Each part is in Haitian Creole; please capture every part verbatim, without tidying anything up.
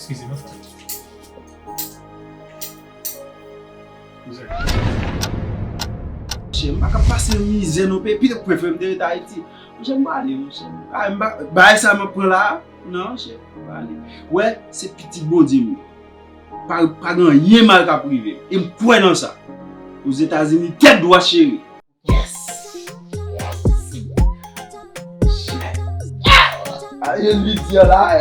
Eskize m, frè. Mizè. Monchè, m pa ka pase mizè nan peyi, pito prefere m te ret Ayiti. Monchè, m prale, monchè. Ay, m pa, bagay sa m ap pran la, non, monchè, m prale. Wè, se pitit Bondye m ye. Pa, pa gen anyen mal k ap rive m. E m kwè nan sa. Ozetazini, tèt dwat, cheri. Yes! Yes! Shit! Ayen li di la.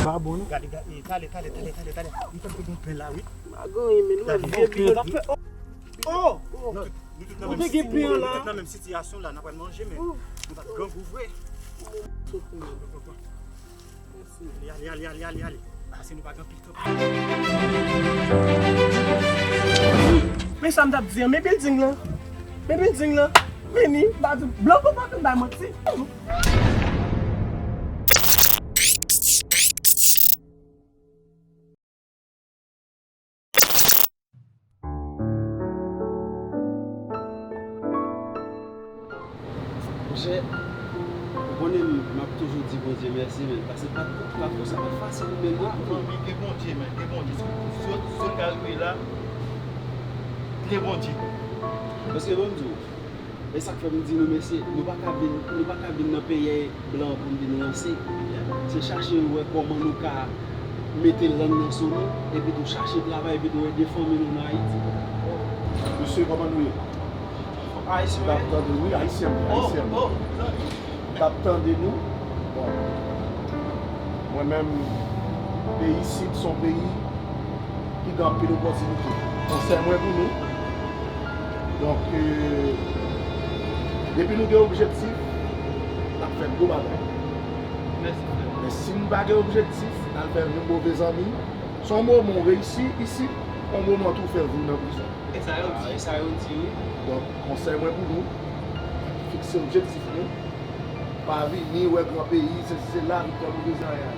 Pa bon, non? Gade, gade, talè, talè, talè, talè, talè. M tann pou gon pen la, wi. Pa gen anyen, men nou wè vye biwo n ap fè. Oh! Oh! Nou tout, nou tout nan menm sitiyasyon la, n ap pral manje, men nou pa t grangou vre. Ale, ale, ale, ale, ale, ale. Pase nou pa gen anpil tan. Men sa m t ap di an, men building lan. Men building lan. Men ni, m pa di, blan poko fin bay manti. Monchè, ou konnen m, m ap toujou di Bondye mèsi, men, paske pa t, pa t konsa, pa t fasil pou menm nan. Fanmi, gen Bondye, men, gen Bondye. Si, si, si w ka rive la, gen Bondye. Paske, ban m di w, e sa k fè m di nou mèsi, nou pa ka vin, nou pa ka vin nan peyi blan pou n vin ranse. Se chache wè kòman nou ka mete lang nan sou nou, epi tou chache travay, epi tou ede fanmi nou nan Ayiti. Mesye, kòman nou ye? Ayisyen. M t ap tande, wi, ayisyen, ayisyen. M t ap tande nou. Bon. Mwen menm, peyi isit se yon peyi ki gen anpil opòtinite. Konsèy mwen pou nou. Donk, euh, depi nou gen objektif, n ap fè gwo bagay. Mèsi, frè. Men si n pa gen objektif, n al fè yon move zanmi. Se yon moman w reyisi isit, yon moman tou w fè vi w nan prizon. E sa yo di. E sa yo di, wi. Donk, konsèy mwen pou nou, fikse objektif nou. Pa vini wè gran peyi, se, se la, viktwa pou bezwen anyen.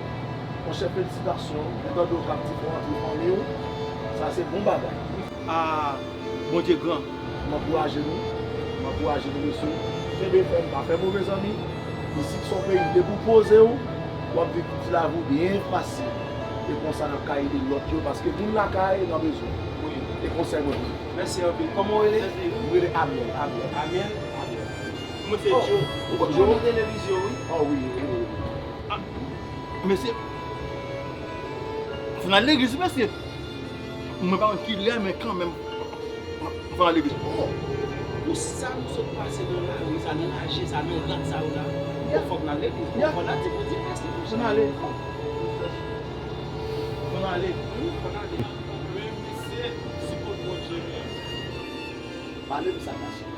Monchè, felisitasyon. Mwen tande w k ap di fò w antre fanmi w. Sa se bon bagay. Ah, Bondye gran. M ankouraje nou. M ankouraje nou, mesye. Kenbe fèm, pa fè move zanmi. Isit se yon peyi, depi w poze w, w ap viv ti lavi w byen fasil. E konsa n ap ka ede lòt yo, paske moun lakay nan bezwen. Wi. E konsèy mwen pou nou. Mèsi anpil. Kòman w rele? M rele Amiel, Amiel. Amiel? Amiel. Mwen se Joe. Ou konn nan televizyon, wi. Oh, wi, wi, wi. Ah, mesye, fò n al legliz, mesye. Mwen pa konn kilè, men kanmenm, fò n al legliz. Oh, pou sa nou sot pase nan lari sa, nan laje sa, nan rad sa yo la, fòk n al legliz. Fò n al di Bondye mèsi pou sa. Fò n ale. Fò n ale. Wi, fò n ale. Men misye, sipòt Bondye menm. Pale m sa, gason.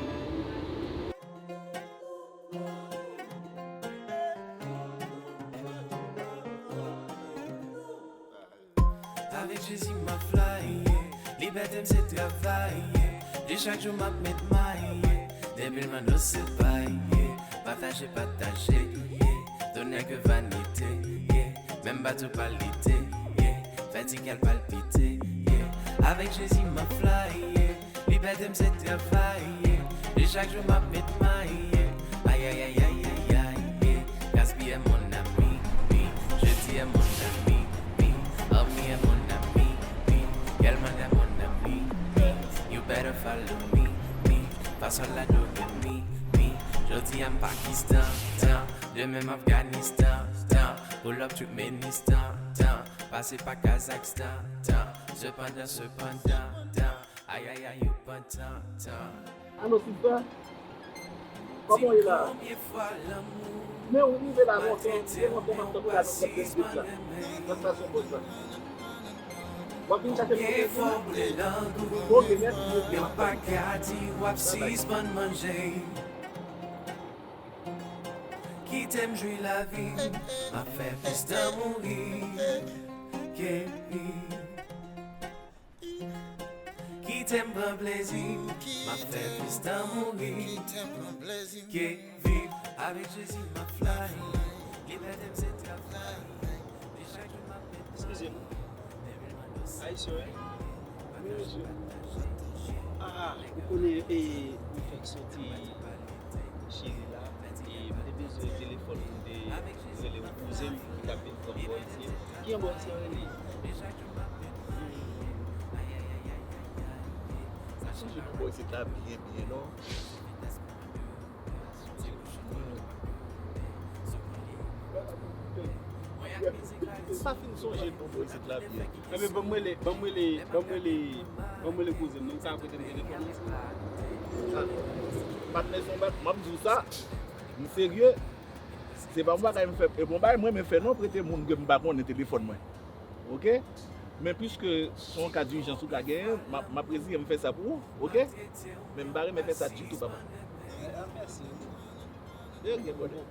Avèk Jezi m ap fly, yeah. Libète m se travay, yeah. De chak jou m ap met may, yeah. Depi l mande w se bay, yeah. Pataje, pataje, yeah. Donè ke vanite, yeah. Menm bato pa lite, yeah. Fè ti kè l palpite, yeah. Avèk Jezi m ap fly, yeah. Libète m se travay, yeah. De chak jou m ap met may, yeah. Ay, ay, ay, ay, ay, ay, yeah. Gaspiye mon ami, mi. Jetiye mon ami, mi. Omiye mon ami, mi. Kèl mande mon ami, mi. You better follow me, mi. Fasòl la do re mi, mi. Jodi a m Pakistan, tan. Demen m Afganistan, tan. Pull up Turkmenistan, tan. Pase pa Kazakhstan, tan. Sepandan, sepandan, tan. Ay, ay, ay, yo pantan, tan. Alo, sista. Kòman w ye la? Men ou rive la lontan, gen lontan m ap tann ou la nan sèt dènye minit la. Sa k pase yon pòz la? W ap vin chache m nan telefòn? Ok, mèsi, mèsi. Bye bye. Kite m jwi lavi m, m ap fè plis tan mouri ke viv. Kite m pran plezi m, m ap fè plis tan mouri ke viv. Avèk Jezi m ap fly, libète m se travay. E chak jou m ap met... Eskize m. Ayisyen, wi. Wi, mesye. Ah, ou konnen, e, m fèk soti cheri la, e m Bezwen telefòn pou m te rele yon kouzen m ki t ap vin pran m bò isi. Ki yon bò isi rele? M pa sonje non bò isit la byen byen non. M pa fin sonje non bò isit la byen. Enben, ban m rele, ban m rele, ban m rele, ban m rele kouzen m nan, sa ap prete m telefòn nan. Patnè, se yon bat, m ap di w sa, m serye. Se pa yon bagay m fè, e bon bagay mwen renmen fè non, prete moun ke m pa konnen telefòn mwen. Oke? Men piske se yon ka dijans ou ka genyen, m ap, m ap reziye m fè sa pou ou, oke? Men m pa renmen fè sa ditou, papa. Mèsi. De rien, brother.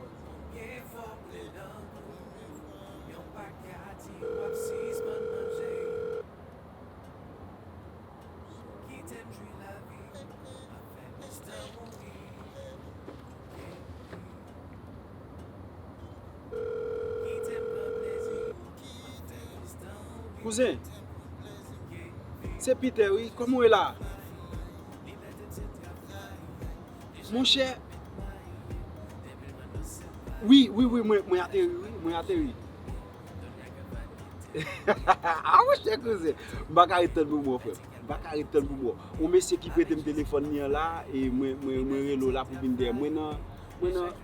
Kouzen, se Peter wi, kòman w ye la? Monchè, wi, wi, wi, mwen, mwen ateri, wi, mwen ateri. A monchè kouzen, m pa ka ret tann pou mò, frè m. M pa ka ret tann pou mò. Yon mesye ki prete m telefòn li an la, e mwen, mwen, mwen rele w la pou vin dèyè. Mwen nan, mwen nan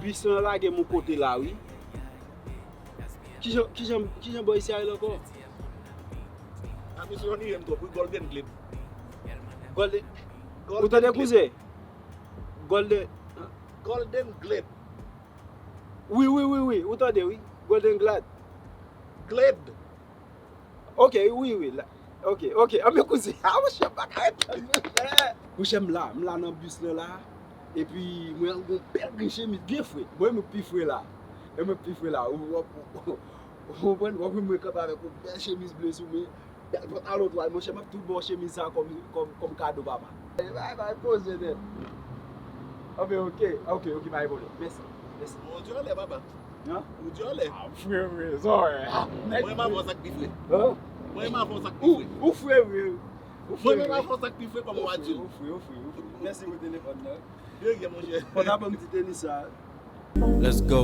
bis lan lage m yon kote la, wi. Kijan, kijan, kijan bò isi a rele ankò? A, mesye, annuiye m twòp, wi, Golden Glade. Golden, ou tande kouzen? Golden. Golden Glade. Wi, wi, wi, wi, ou tande, wi. Golden Glade. Glade. Ok, wi, wi, la. Ok, ok, anben kouzen. A, monchè, m pa ka ret tann, monchè. Monchè, m la, m la nan bis lan la. Epi, mwen gon bèl grenn chemiz, byen fre. Mwen, mwen pi fre la. E mwen pi fre la. Ou, ou, ou, ou konprann? W ap wè mwen kanpe avèk yon bèl chemiz ble sou mwen. Bèl pantalon twal, monchè, m ap tou ba w chemiz sa kòm, kòm, kòm kado, papa. Bay, bay, bay, poze nèt. Anben, ok, ok, ok, pa gen pwoblèm. Mèsi, mèsi. Ou di anlè, papa. Hein? Ou di anlè. Ah, frè, frè, sa wè. Mwen, m ap fè sa k pi fre. Hein? Mwen, m ap fè sa k pi fre. Ou, ou frè, frè. Ou frè, frè. Mwen, m ap fè sa k pi fre, kòm ou a di. Ou frè, ou frè, ou frè. Mèsi pou telefòn nan. De rien, monchè. Fò n ap ban m ti tenis sa. Let's go.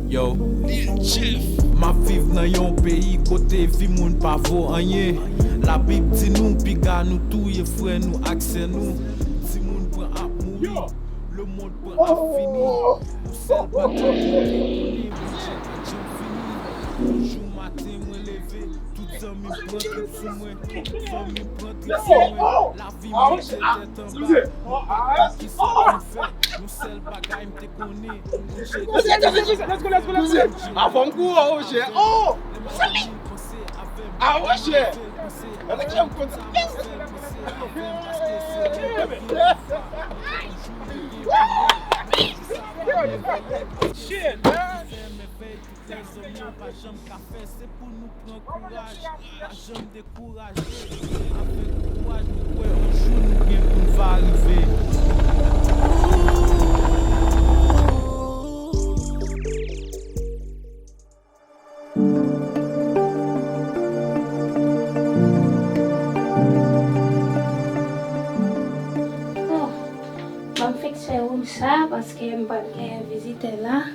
Yo. M ap viv nan yon peyi kote vi moun pa vo anyen. Labib di nou piga nou touye frè nou ak sè nou. Timoun pran ap mouri. Lemonn pran ap fini. Yon sèl bagay mwen te konnen, mwen chak lè jan fini. Yon jou maten mwen leve, tout zanmi m pran trip sou mwen. Fanmi m pran trip sou mwen. Lavi m mete tèt anba. Kisa pou m fè? Yon sèl bagay m te konnen. Avan m kouri, oh, monchè. Oh! Ah, monchè! Gade kijan m konn sa. Shit, man! Sa zanmi yo pa janm ka fè, se pou nou pran kouraj, pa janm dekouraje. Avèk kouraj, nou kwè yon jou nou gen pou n va rive. Bon, ban m fikse woum sa, paske m pral gen vizitè la.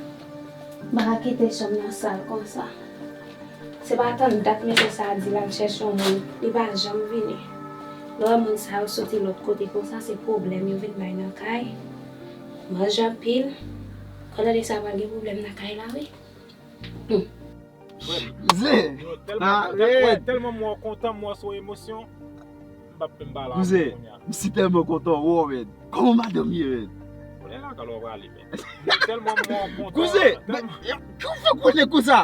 M pa ka kite chanm nan sal konsa. Se pa tann dat mesye sa a di l al chèche yon moun, li pa janm vini. Lè w wè moun sa yo soti lòt kote konsa, se pwoblèm yo vin bay nan kay. Manje anpil. Kòlè de sa pral gen pwoblèm nan kay la, wi. Hmm. Kouzen! Yo tèlman, ah, tèl-, wè, tèlman m wè w kontan, m wè w sou emosyon, m p ap menm pale avè w kounye a. Kouzen, m si tèlman kontan wè w, men. Kòman madanm ye, men? Konnen lakay w prale, men. Yo tèlman m wè w kontan, kouzen, tèlman, men, yo, ki w fè konnen konsa?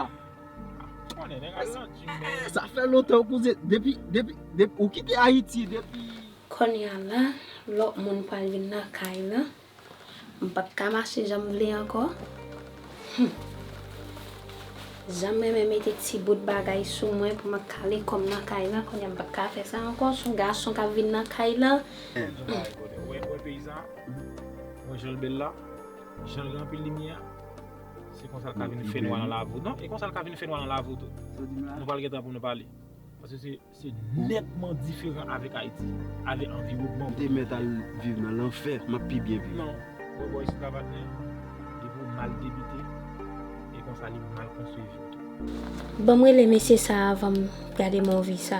Konnen, nèg a lanti, men. Sa fè lontan, kouzen. Depi, depi, depi, ou kite Ayiti, depi. Kounye a la, lòt moun pral vin nan kay la. M p ap ka mache jan m vle ankò. Hmm. Jan m renmen mete ti bout bagay sou mwen pou m kale kò m nan kay la, kounye a m p ap ka fè sa ankò. Se yon gason k ap vin nan kay la. Wè, wè peyi sa, wè jan l bèl la, jan l gen anpil limyè, se konsa l ka vin fè nwa nan lavi w. Non, e konsa l ka vin fè nwa nan lavi w tou. Nou pral gen tan pou nou pale. Paske se Se nètman diferan avèk Ayiti, avèk anviwònman. M te mèt al viv nan lanfè, m ap pi byen viv. Non, wè bò isit la patnè, depi w Mal debite, e konsa li mal konstwi vi w tou. Ban m rele mesye sa a avan m gade movie sa.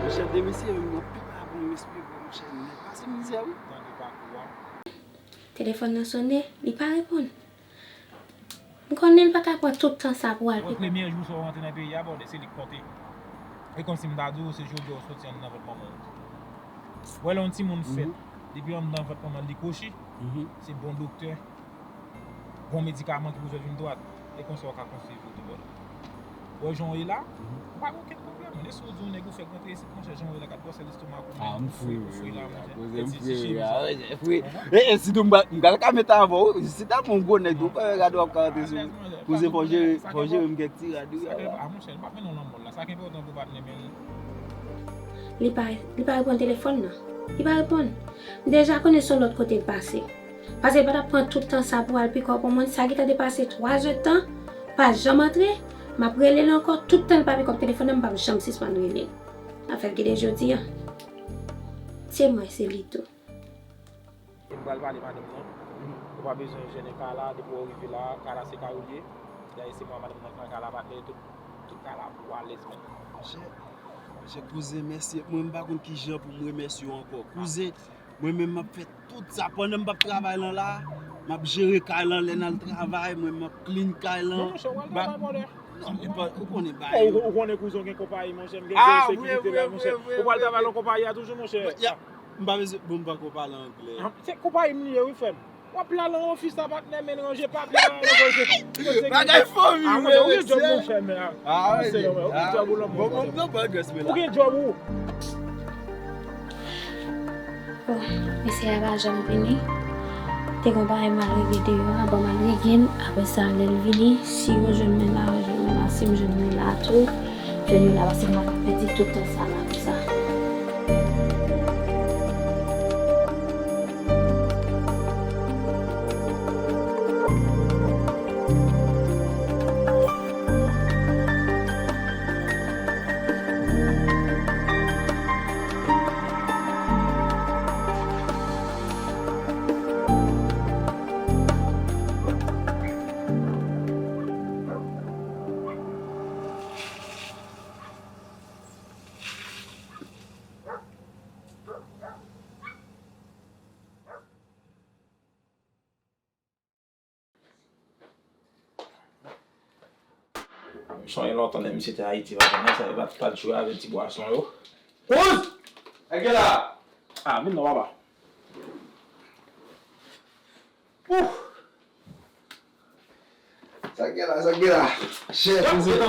Monchè, de mesye menm nan pi pa bon, m esplike w, monchè, nèg pase mizè, wi. Tande pakou a. Telefòn nan sonnen, li pa reponn. M konnen l pa ta pran tout tan sa pou al. Wè, premye jou sa w rantre nan peyi a, brother, se li k konte. E kòmsi m ta di w, se jodi a w soti anndan vant manman w. Wè, lè yon timoun fèt, depi anndan vant manman l, li kwochi, se bon doktè, bon medikaman ki pou fè vin dwat. E konsa w ka konstwi vi w tou, brother. Wè jan w ye la, ou pa gen okenn pwoblèm. Men si w di yon nèg ou fèk rantre isit, monchè, jan w ye la, gad gwosè lestomak ou, men ou fre, ou fre la, monchè. Koze m fre, wi, a, wi, fre. E, e, sitou m pral, m pral ka met avè w, si ta bon gwo nèg, ou pa gade w ap ka rantre sou, koze fò jere, fò jere m kèk ti rad, wi, a. A, monchè, li p ap mennen w nan mòn la, sa ki enpòtan pou patnè, men. Li pa, li pa reponn telefòn nan. Li pa reponn. M deja konnen se yon lòt kote l pase. Paske l pa t ap pran tout tan sa pou al pike w pou mwen. Sa gentan depase twa zè tan, pa janm antre. M ap rele l ankò, tout tan l pa pike w telefòn nan, m p ap janm sispann rele l. Afè l gen de jodi a. Se mwen, se li tou. E m pral pale madanm nan. Ou pa bezwen jennen kay la, depi w rive la, kay la se kay ou li ye. Dayè se mwen madanm nan k nan kay la, patnè, tout, tout kay la pou w alèz, men. Monchè, monchè, kouzen, mèsi. Mwen, m pa konn kijan pou m remèsye w ankò. Kouzen, mwen menm m ap fè tout sa. Pandan m p ap travay lan la, m ap jere kay lan lè n al travay, mwen m ap clean kay lan. Non, monchè, ou al travay, brother. Non, men pa, ou konnen bagay yo. Ou, ou konnen kouzen w gen konpayi, monchè, m gen zero sekirite la, monchè. Ou pral travay lan konpayi a toujou, monchè. M pa bezwen, bon, m pako pale anglè. Ah, se konpayi m li ye, wi, frè m. W ap la lan ofis la, patnè, men ranje papye la, ranje. Bagay fanmi, ah, monchè, ou gen djòb, monchè, men, ah. Ah, wi. Ou gen djòb ou lan, bon, bon, non, pa gès, men la. Ou gen djòb ou. Bon, mesye a pa janm vini. Te gon bagay m al regle deyò a, bon, m al regle l. Apre sa, lè l vini, si yo jwenn mwen la, yo jwenn mwen la. Si m jwenn mwen la tou, jwenn yo la, paske m pa ka pèdi tout tan sa la konsa. M sonje lontan lè misye te Ayiti, pa konn sa, li pa t, pa t jwe avèk ti bwason yo. Kouz! Sa k gen la? Ah, vin non, papa. Ouf! Sa k gen la, sa k gen la? Chè, kouzen.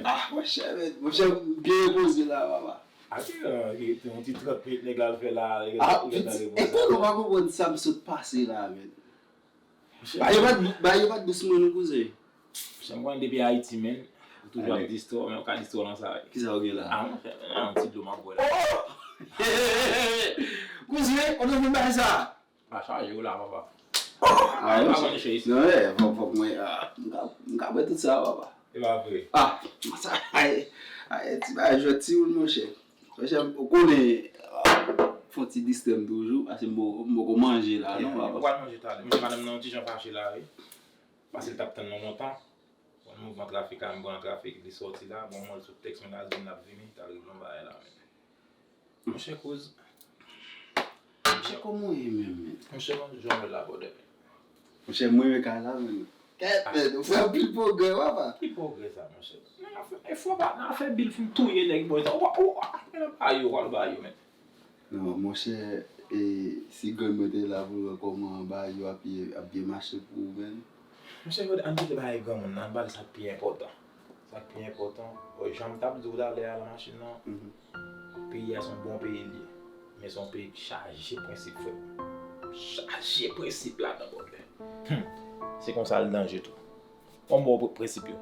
Ah, monchè, men, monchè, m byen repoze la, papa. Ake, euh, gen yon ti trant minit nèg la al fè la, nèg la, ah, nèg la, pitit, e konnen w pa konprann sa m sot pase la, men. Bagay yo pa t, bagay yo pa t dous mwen non, kouzen. Monchè, m konn depi Ayiti, men, ou toujou ap distrè w, men ou ka distrè w nan sa, wi. Kisa w gen la? Ah, monchè, yon ti dlo m ap bwè la. Oh! Kouzen, ou te vin bay sa? Pa chaje w la, papa. Ah, pa monchè, konn chè isi. Non, eh, fòk, fòk mwen, ah, m ka, m ka bwè tout sa, papa. E pa vre. Ah, sa, ay, ay, ti bagay jwèt timoun, monchè. Monchè, ou konnen, ah, fon ti distrè m toujou, paske m poko, m poko manje la, non, papa. Ou pral manje talè. Monchè, madanm nan yon ti jan fache la, wi. Paske l t ap tann nou lontan. Bon, mouvman trafik la, m pran trafik, li sòti la. Bon, mwen sou tèks, mwen la di m l ap vini, t al regle yon bagay la, men. Monchè kouz. Monchè, kòman w ye menm, men? Monchè, mwen jwenn la, brother. Monchè, mwen renmen kay la, men. Kèt, men, ou fè anpil pwogrè, papa. Ki pwogrè sa, monchè? Nan afè, e fò pa, nan afè bil fin touye nèg, bò, sa, ou, ou, ou, men, ba yo, ba yo, men. Non, monchè, e, si grann mwen te la pou l wè kòman ba yo ap ye, ap byen mache pou ou, men. Monchè, ann kite bagay granmoun nan, ann pale sa k pi enpòtan. Sa k pi enpòtan, bon, jan m t ap di w talè a nan machin nan, peyi a se yon bon peyi l ye. Men se yon peyi k chaje prensip, frè m. Chaje prensip ladan, brother. Hmm. Se konsa l danje tou. Bon, m ba w pre-, prensip yo.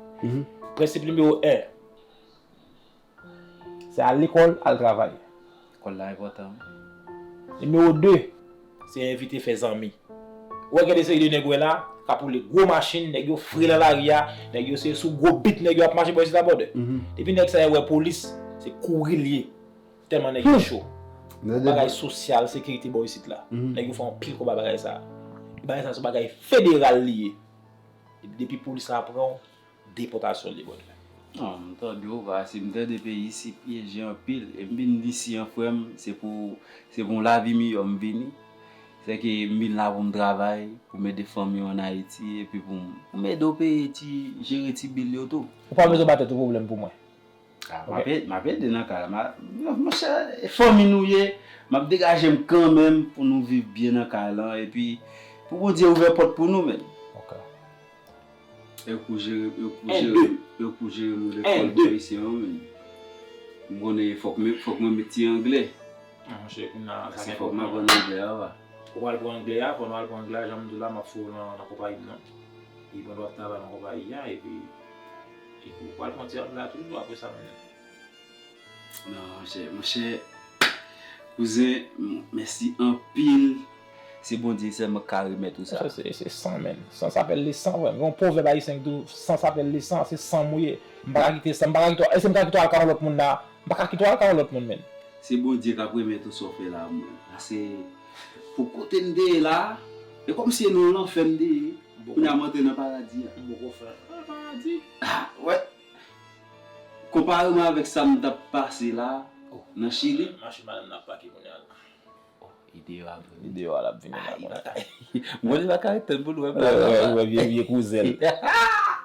Prensip nimewo en, se al lekòl, al travay. Lekòl la enpòtan. Nimewo de, se evite fè zanmi. Ou wè gen de seri de nèg ou wè la, k ap woule gwo machin, nèg yo fre nan lari a, nèg yo se sou gwo bit, nèg yo ap mache bò isit la, brother. Depi nèg sa yo wè polis, se kouri l ye. Tèlman nèg yo cho. Nan de- Bagay sosyal, sekirite bò isit la. Mhm. Nèg yo fè anpil konba bagay sa. Bagay sa se bagay federal li ye. Epi depi polis la pran w, depòtasyon li, brother. Non, m tande w, paske m tande peyi isi pyeje anpil. E m vin isi an, frè m, se pou, se pou yon lavi miyò m vini. Se ke m vin la pou m travay, pou m ede fanmi yo ann Ayiti, epi pou m, pou m ede w peye ti, jere ti bil yo tou. Ou pa bezwen ba tèt ou pwoblèm pou mwen. Ah, m ap ede, m ap ede nan kay la. Ma, monchè, e fanmi nou ye, m ap degaje m kanmenm pou nou viv byen nan kay lan, epi pou Bondye ouvè pòt pou nou, menm. Ok. E pou jere, e pou jere, e pou jere nou lekòl pou ayisyen yo, menm. M konnen fòk, fòk mwen met ti anglè. Ah, monchè, kounye a, sa gen pwoblèm. Fòk m aprann anglè a, wa. Ou pral pran anglè a, pandan w al pran anglè a, jan m di w la, m ap fè w nan, nan konpayi m nan. E pandan w ap travay nan konpayi a, epi, epi ou pral pran ti anglè a toujou apre sa menm. Non, monchè, monchè, kouzen, m-, mèsi anpil. Se Bondye sèlman k ka remèt ou sa. Se, se, se san, menm. San s'appelle le sang, frè m. Gen yon pwovèb ayisyen ki di w, san s'appelle le sang, se san m ou ye. M pa ka kite san, m pa ka kite w, èske m ka kite w al kay yon lòt moun la? M pa ka kite w al kay yon lòt moun, menm. Se Bondye k ap remèt ou sa w fè la, mwen. Paske pou kote m te ye la, e kòmsi e nan lanfè m te ye. Kounye a m antre nan paradi a. M poko fè. Ah, paradi. Ah, wè. Konpareman avèk sa m t ap pase la, nan Chili. Mache madanm nan ap pake kounye a la. Ide yo ap vini. Ide yo al ap vini la, mwen. M konnen pa ka ret tann pou nou wè m la. Wè, wè, vye, vye kouzen.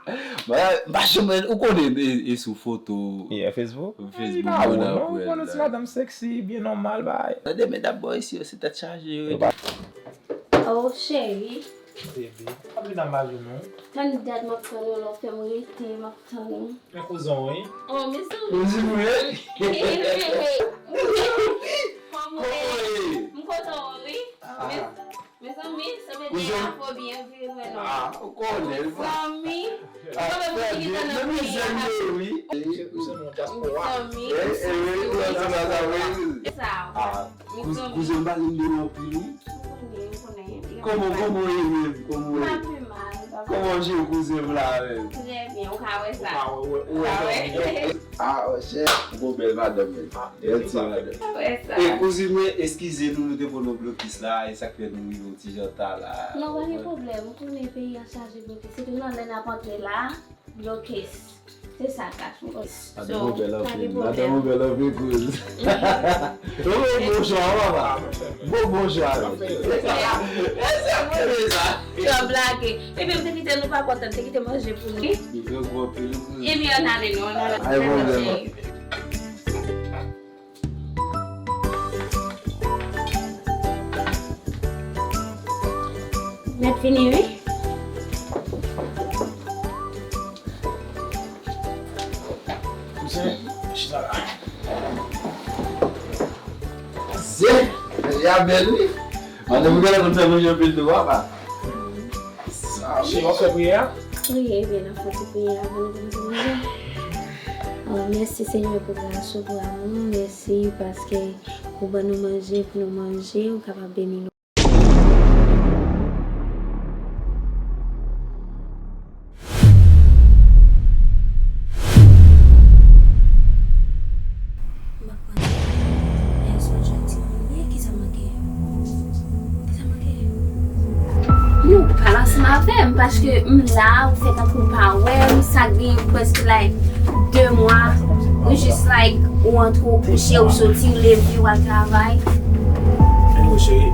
M pa janm, ou konnen, e, e sou foto. Yeah, Facebook? Facebook, mwen ap wè l la. Ou konnen ti madanm sexy, byen nòmal, bay. Tande, medam bò isi yo, se tèt chaje yo. Oh, cheri. Baby, pa vin anba jounou. Tann dat m ap tann ou la, ou fè m rete, m ap tann ou. Men kouzen w, wi. Oh, mezanmi. Kouzen w, wi. Hey, hey, hey. Kòman w ye? M kontan wè w, wi. Ah. Mezanmi, sanble de afo byen vre, mwen non. Ah, ou konnen, wi. Zanmi. Ah, kòman moun ki gen tan nan peyi a? Wi. Zanmi. Eh, eh, wi, wi, wi. Sa. Ah. Kouzen, kouzen m pa gen de anpil, wi. Kòman, kòman w ye menm? Kòman w ye? Kòman w jwe kouzen m la menm? Trè byen, ou ka wè sa. Ou ka wè, wè, wè. Ah, monchè, ou gon bèl madanm menm. Bèl ti madanm. Ou ka wè sa. E kouzin mwen, eskize nou, nou te pran yon blokis la, e sa k fè nou rive yon ti jan ta la. Non, pa gen pwoblèm, ou konnen peyi a chaje blokis. Sitou nan lè n ap antre la. Blokis. Se sa, Kach. Madanm ou bèl anpil. Madanm ou bèl anpil, kouz. Ou bon chwa, papa. Bon, bon chwa. E se mwen sa. Yo blage. Epi m te kite nou pa kontan, te kite manje pou nou. Li fè gwo anpil, kouz. Epi ann ale, non, ann ale. Ay, bon, bon. Mèt fini, wi. Kouzen, chita la. Zen, manje a bèl, wi. Madanm ou genlè konn fè manje anpil tou, papa. Sa, wi. Cheri, w ap fè priyè a? Wi, ebyen, n ap fè ti priyè avan nou kòmanse manje. Oh, mèsi, Senyè, pou gras ou, pou amou w. Mèsi paske ou ban nou manje pou nou manje, ou kapab beni nou. M pa konn. Èske w jwenn timoun li? Kisa manke? Kisa manke? Nou pale ansanm avè m, paske m la, ou fè tankou w pa wè m, sa gen prèske, like, de mwa, ou jis, like, ou antre, ou kouche, ou soti, ou leve, ou al travay. Anyway, cheri,